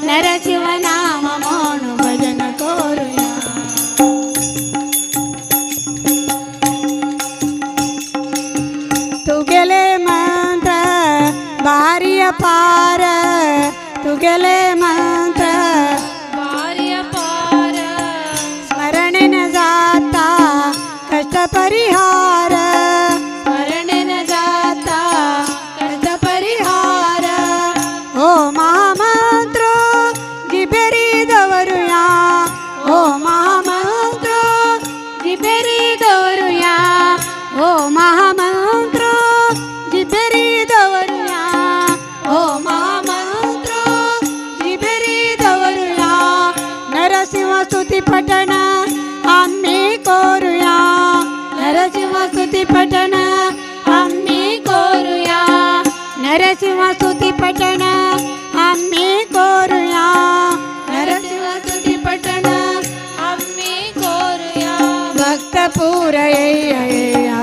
ನರಸಿಂಹ ನಾಮ ಮೋನು ಭಜನ ಕೋರುಯಾ. तुगेले मंत्र भारी अपार तुगेले मंत्र ಭಾರಿ ಅಪಾರ स्मरणे न जाता कष्ट परिहार स्मरणे न जाता कष्ट परिहार. ओ महामंत्र जिबेरी दवरुया ओ महामंत्र जिबेरी दवरुया ओ महामंत्र जिबेरी दवरुया ओ महामंत्र जिबेरी दवरुया. नरसिंह स्तुती पठण आम्ही करूया नरसिंह स्तुती पठण आम्ही करूया नरसिंह स्तुती पठण आम्ही करूया नरसिंह स्तुती पठण आम्ही करूया. भक्त पूरय्य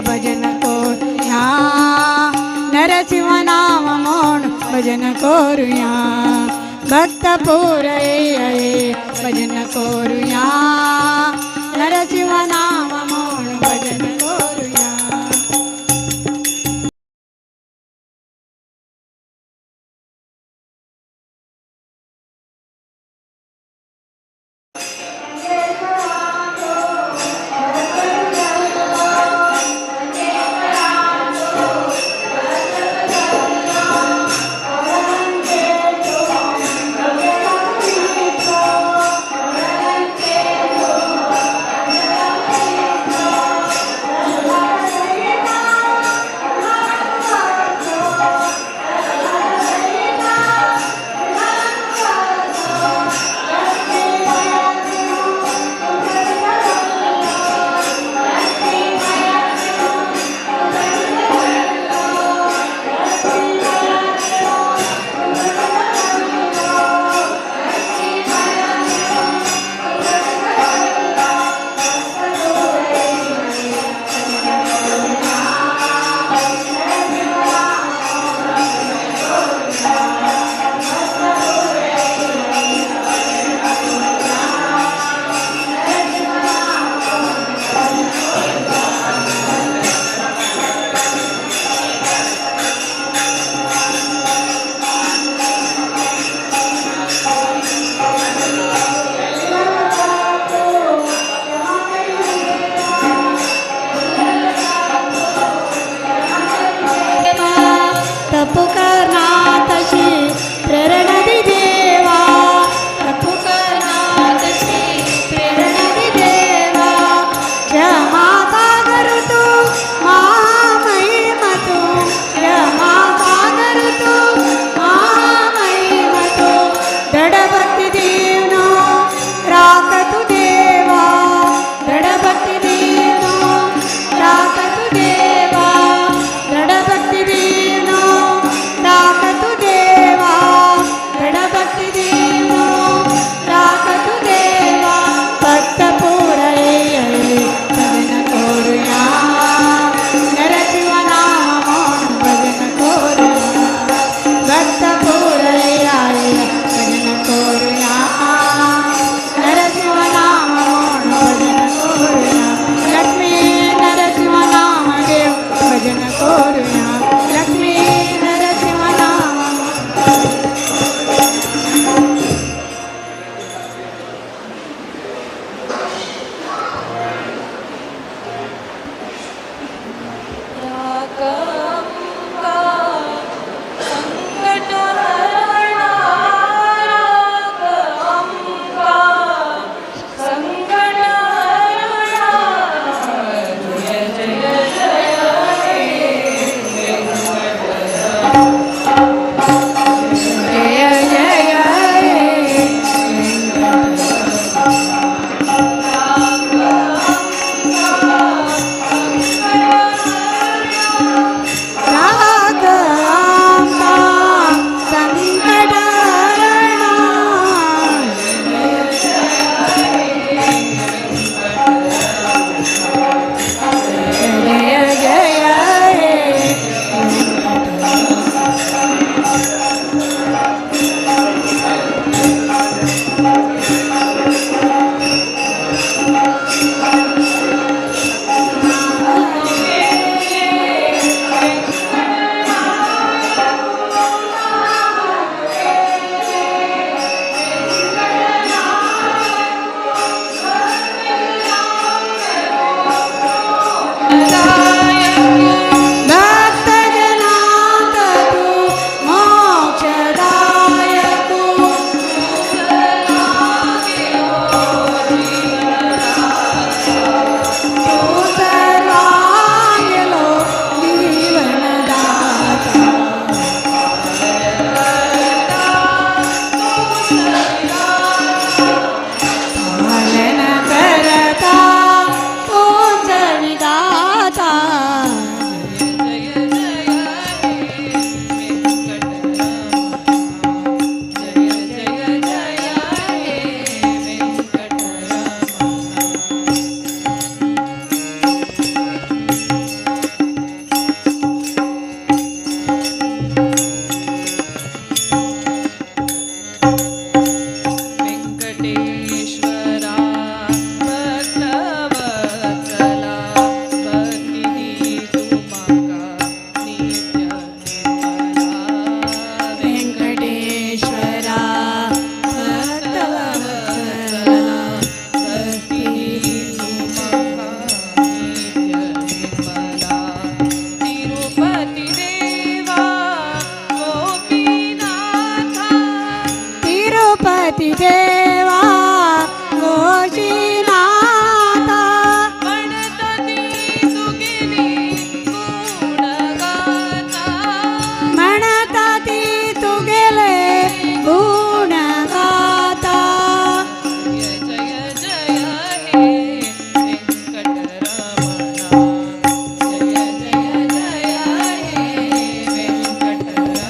भजन करूया नरसिंह नाम मोण भजन करूया भक्त पूरय्य भजन करूया नरसिंह नाम मोण भजन करूया. वेंकटेश्वरा भक्तवत्सला भक्ती दी तूं म्हाका नित्य निर्मला. वेंकटेश्वरा भक्तवत्सला भक्ती दी तूं म्हाका नित्य निर्मला. तिरुपती देवा गोपीनाथा तिरुपती देवा गोपीनाथा म्हणता ती तुगेली गुणगाथा म्हणता ती तुगेले गुणगाथा. जय जय जय हे वेंकटरमणा जय जय जय हे वेंकटरमणा.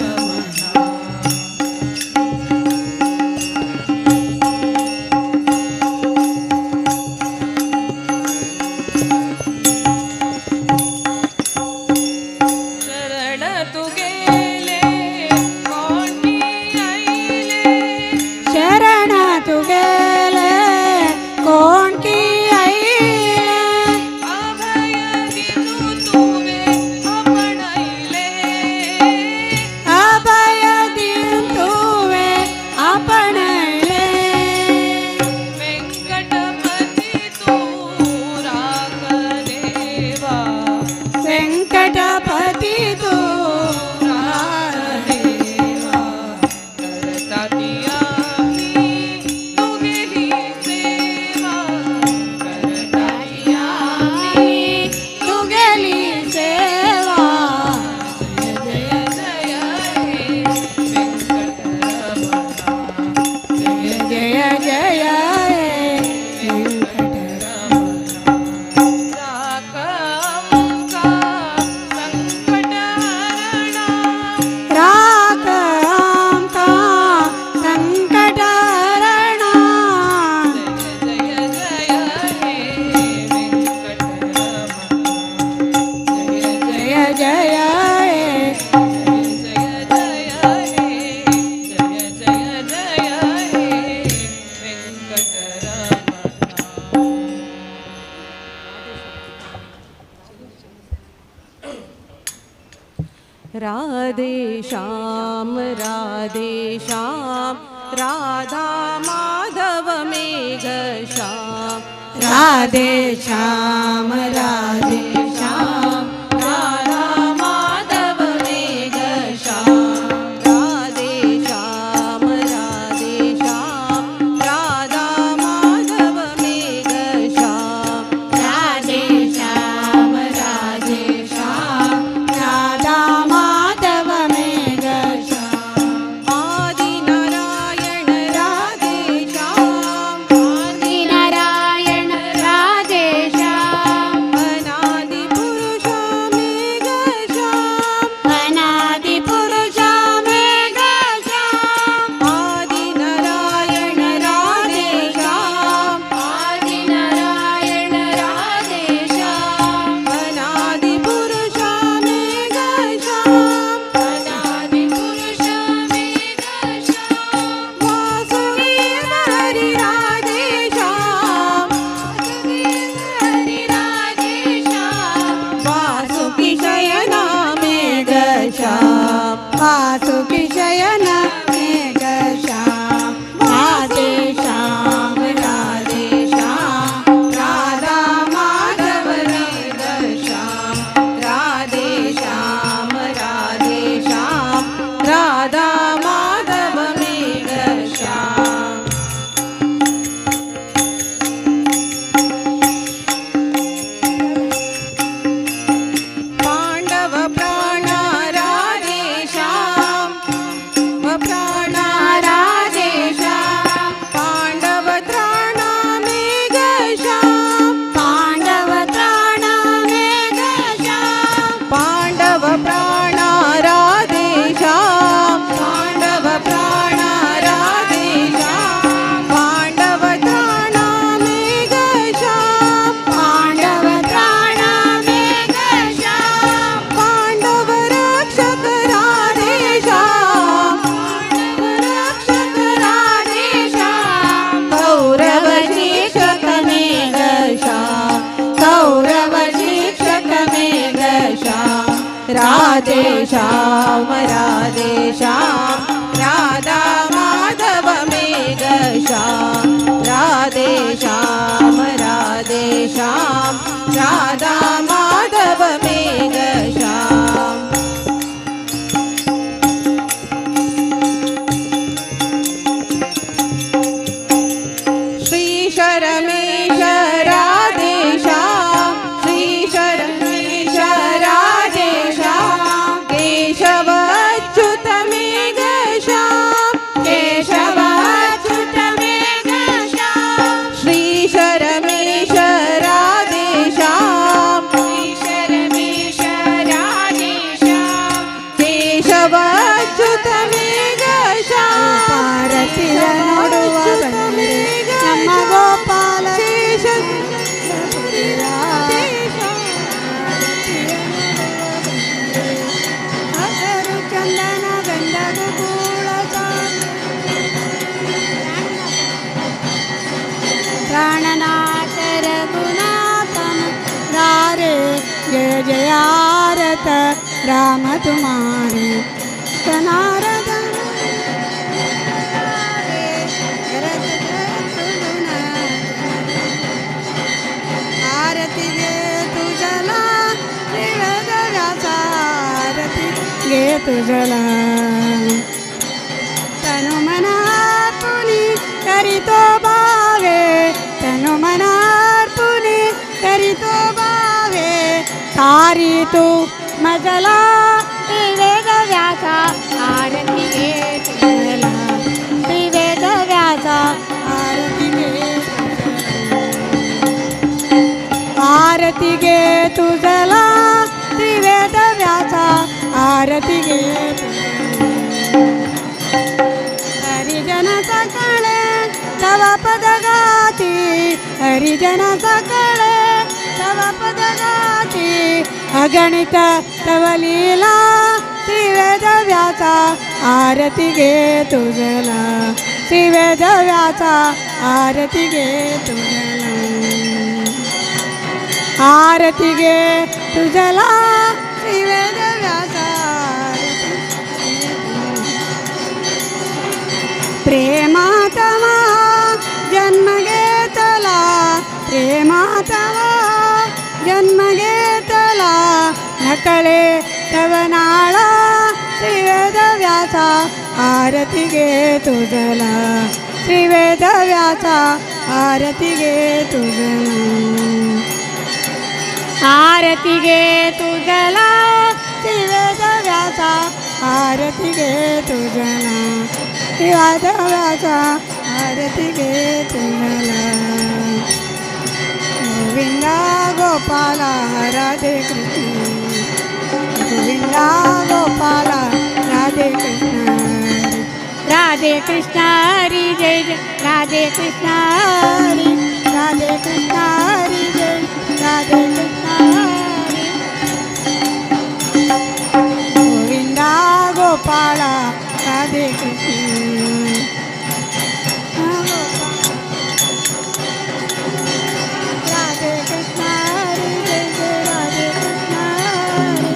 शरण तुगेले कोणी आयले शरण तुगेले कोणती आईले अभय दिनु तुवे आपणायले अभय दितुवे आपणले. वेंकटपती तू राख देवा वेंकटपती तू राख देवा करता ती आम्ही तुगेली सेवा करता ती आम्ही तुगेली सेवा. जय जय हे वेंकटरमणा जय जय जय हे वेंकटरमणा. राख आमका संकटहरणा राख आमका संकटहरणा. जय जय हे वेंकटरमणा जय जय जय हे जय जय हे जय जय जय हे वेंकटरमणा. राधे श्याम राधे श्याम राधा माधव मेघ श्याम राधे श्याम राधे श्याम राधा माधव मेघ श्याम राधे श्याम राधे श्याम राधा माधव मेघ श्याम राधे श्याम राधे श्याम राधा माधव मेघ श्याम. आदि नारायण राधे श्याम आदि नारायण राधे श्याम अनादि राधे श्याम राधे श्याम राधा माधव मेघ श्याम राधे श्याम राधे श्याम राधा माधव मेघ श्याम। श्री शरमेश राधे श्याम श्री शरमेश राधे श्याम केशव अच्युत मेघ श्याम केशव अच्युत मेघ श्याम श्री शरमेश राधे श्याम श्री शरमेश राधे श्याम केशव अच्युत मेघ श्याम ಭಾರತೀಯ ನೋಡುವ ಬನ್ನಿರಿ ನಮ್ಮ ಗೋಪಾಲ ಶೇಷ ಹಗರು ಚಂದನ ಗಂಧದ ಗೂಳ ಪ್ರಾಣನಾಥ ರಘುನಾಥನ ರಾರೆ ಜಯ ಜಯಾರತ ರಾಮ ತುಮಾರೆ ನಾರದ ಆರತಿಗೆ ತುಜಲ ತ್ರಿವೇದ ವ್ಯಾಸ ಆರತಿಗೆ ತುಜಲ ತನು ಮನಾರ್ಪುನಿ ಕರಿತೋ ಭಾವೆ ತನು ಮನಾರ್ಪುನಿ ಕರಿತೋ ಭಾವೆ ತಾರಿತು ಮಜಲ ತ್ರಿವೇದ ವ್ಯಾಸ ಆರತಿಗೆ ತುಜಲ ತ್ರಿವೇದ ವ್ಯಾಸ ಆರತಿಗೆ ಆರತಿಗೆ ತುಜಲ ತ್ರಿವೇದ ವ್ಯಾಸ ಆರತಿಗೆ ಹರಿಜನ ಸಕಳೆ ತವ ಪದಗಾತಿ ಹರಿಜನ ಸಕಳೆ ತವ ಪದಗಾತಿ ಅಗಣಿತ ತವ ಲೀಲಾ ತ್ರಿವೇದ ವ್ಯಾಸ ಆರತಿಗೆ ತುಜಲ ತ್ರಿವೇದ ವ್ಯಾಸ ಆರತಿಗೆ ತುಜಲ ಆರತಿಗೆ ತುಜಲ ತ್ರಿವೇದ ವ್ಯಾಸ ಪ್ರೇಮಾತಮ ಜನ್ಮಗೇತಲ ಪ್ರೇಮಾತಮ ಜನ್ಮಗೇತಲ ನಕಳೆ ತವನಾಳ ತ್ರಿವೇದ ವ್ಯಾಸ ಆರತಿಗೆ ತುಜಲ ತ್ರಿವೇದ ವ್ಯಾಸ ಆರತಿಗೆ ತುಜಲ ಆರತಿಗೆ ತುಜಲ ತ್ರಿವೇದ ವ್ಯಾಸ ಆರತಿಗೆ ತುಜಲ ತ್ರಿವೇದ ವ್ಯಾಸ ಆರತಿಗೆ ತುಜಲ ಗೋವಿಂದ ಗೋಪಾಲ ರಾಧೆ ಕೃಷ್ಣ ಗೋವಿಂದ ಗೋಪಾಲ ರಾಧೆ ಕೃಷ್ಣ ರಾಧೆ ಕೃಷ್ಣ ಹರಿ ಜಯ ಜಯ ರಾಧೆ ಕೃಷ್ಣ ಹರಿ ರಾಧೆ ಕೃಷ್ಣ ಹರಿ ಜಯ ರಾಧೆ ಕೃಷ್ಣ ಹರಿ ಗೋವಿಂದ ಗೋಪಾಲ ರಾಧೆ ಕೃಷ್ಣ ರಾಧೆ ಕೃಷ್ಣ ಹರಿ ಜಯ ಜಯ ರಾಧೆ ಕೃಷ್ಣ ಹರಿ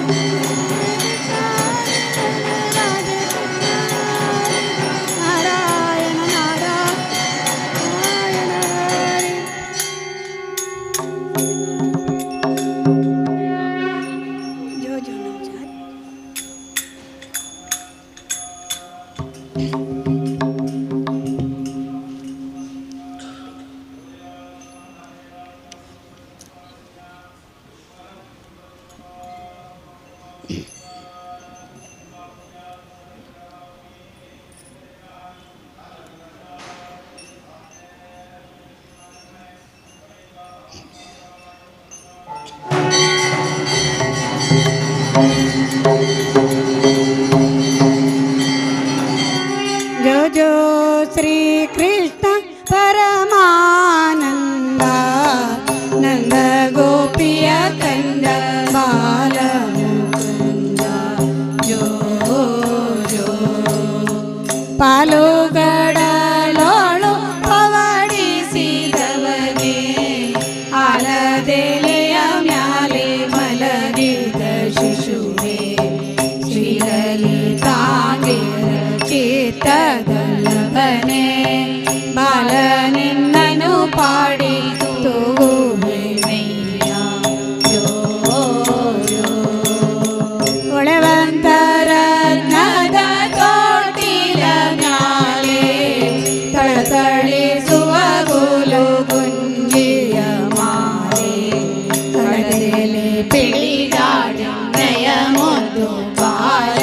ರಾಧೆ ಕೃಷ್ಣ ನಾರಾಯಣ ನಾರಾಯಣ ಹರಿ. जो जो नमस्कार। जो जो श्री कृष्ण परमानंद नंद गोपिय कंद बाल मुकुंद। ನಿನ್ನನು ಪಾಡಿ ತೂಗುವೆನಯ್ಯ ಜೋ ಜೋ. ಒಳವಂತ ರತ್ನದ ತೋಟಿಲ ಮ್ಯಾಲೆ ತಳತಳಿಸುವ ಗೋಲು ಗುಂಜಿಯ ಮಾಲೆ ಕಡಲೆ ಪಿಳಿದಾಡಿನಯ ಮುದ್ದು ಬಾಲ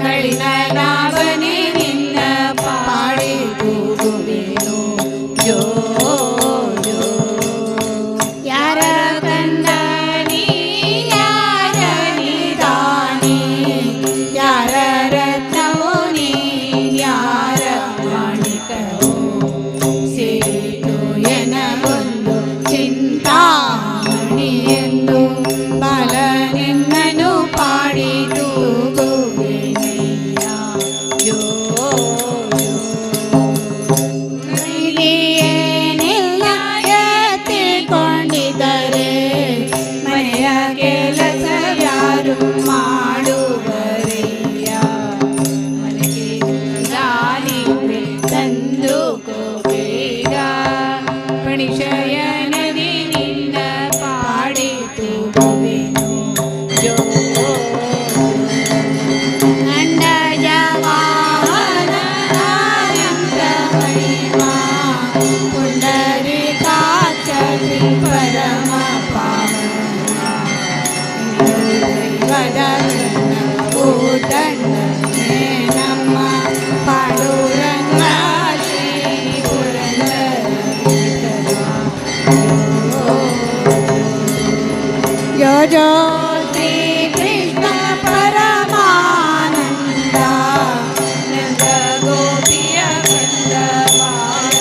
ನಳಿನ ನಾವನೆ ನಿನ್ನ ಪಾಡಿ ತೂಗುವೆನು ಜೋ ಜೋ. ಯಾರ ಕಂದನಿ ಯಾರ ನಿದಾನಿ ಯಾರ ರತ್ನವು ನೀ ಯಾರ ಮಾಣಿಕವು ಸಿರಿತು ಎನಗೊಂದು ಚಿಂತಾಮಣಿ ಎಂದು ಬಾಲ ನಿನ್ನನು ಪಾಡಿ ತೂಗುವೆನಯ್ಯ ಜೋ ಜೋ. ಏನಿಲ್ಲ ಎತ್ತಿಕೊಂಡಿದ್ದರೆ ಮನೆಯ ಕೆಲಸವ್ಯಾರು ಮಾಡುವರಯ್ಯ ಮನೆಗೆ ದಾನಿದ್ರೆ ತಂದು ಬೇಗ ಪಣಿಶಯನದಿ ನಿನ್ನ ಪಾಡಿ ತೂಗುವೆನು ಜೋ. ಅಂಡಜವಾಹನ ಅನಂತ ಮಹಿಮಾ ಪುಂಡರೀಕಾಕ್ಷ ಶ್ರೀ ಪರಮ ಪಾವನ ದೈವದ ಕಣ್ಣ ಊತಣ್ಣ ನಮ್ಮ ಪಾಂಡುರಂಗ ಶ್ರೀ ಪುರಂದರ ಜೋ ಜೋ ಶ್ರೀ ಕೃಷ್ಣ ಪರಮಾನಂದ ನಂದ ಗೋಪಿಯ ಕಂದ ಬಾಲ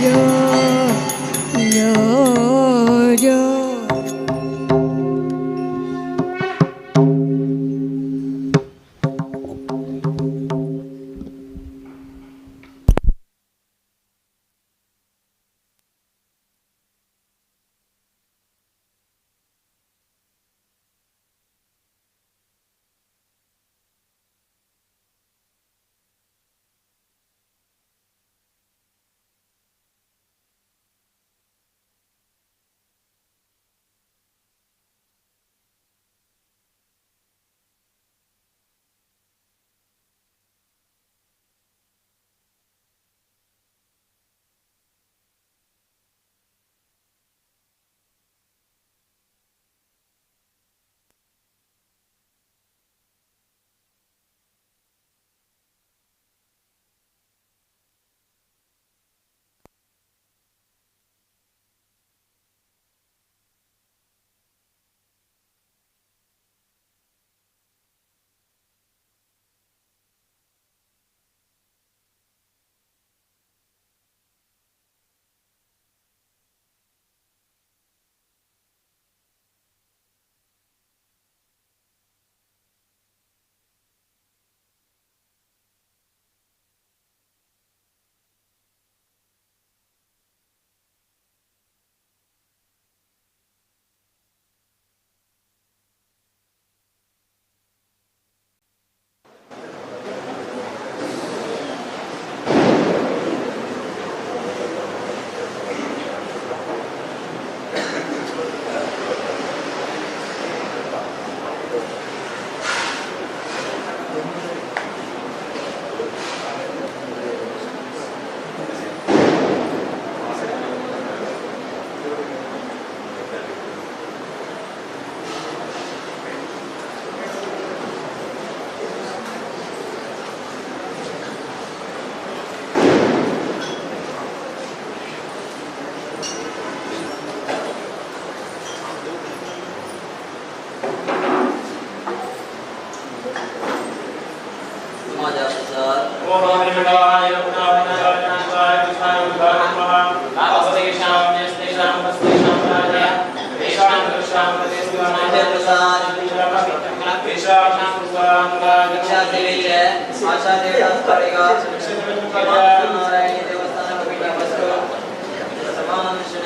ಜೋ ಜೋ ಜೋ.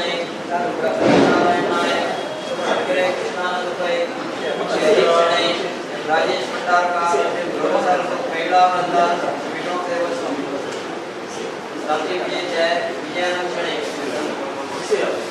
Krishna Narayan Nayak, Krishna Narayan Nayak, Rajesh भंडारकार, ब्रह्मसारस्वत महिला वृंदा, विनोद देवस्वामी, संदीप जी जय, विजयानंद शणे।